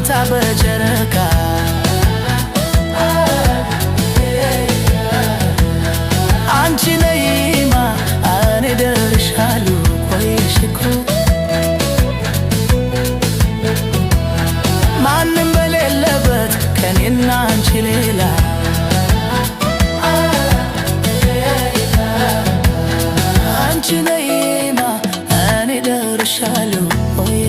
ማታ በጨረቃ። አንቺ ነይማ፣ እኔ ደርሻለሁ፣ ቆየሽ እኮ። ማንም በሌለበት ከኔና አንቺ ሌላ። አንቺ ነይማ፣ እኔ ደርሻለሁ፣ ቆየሽ።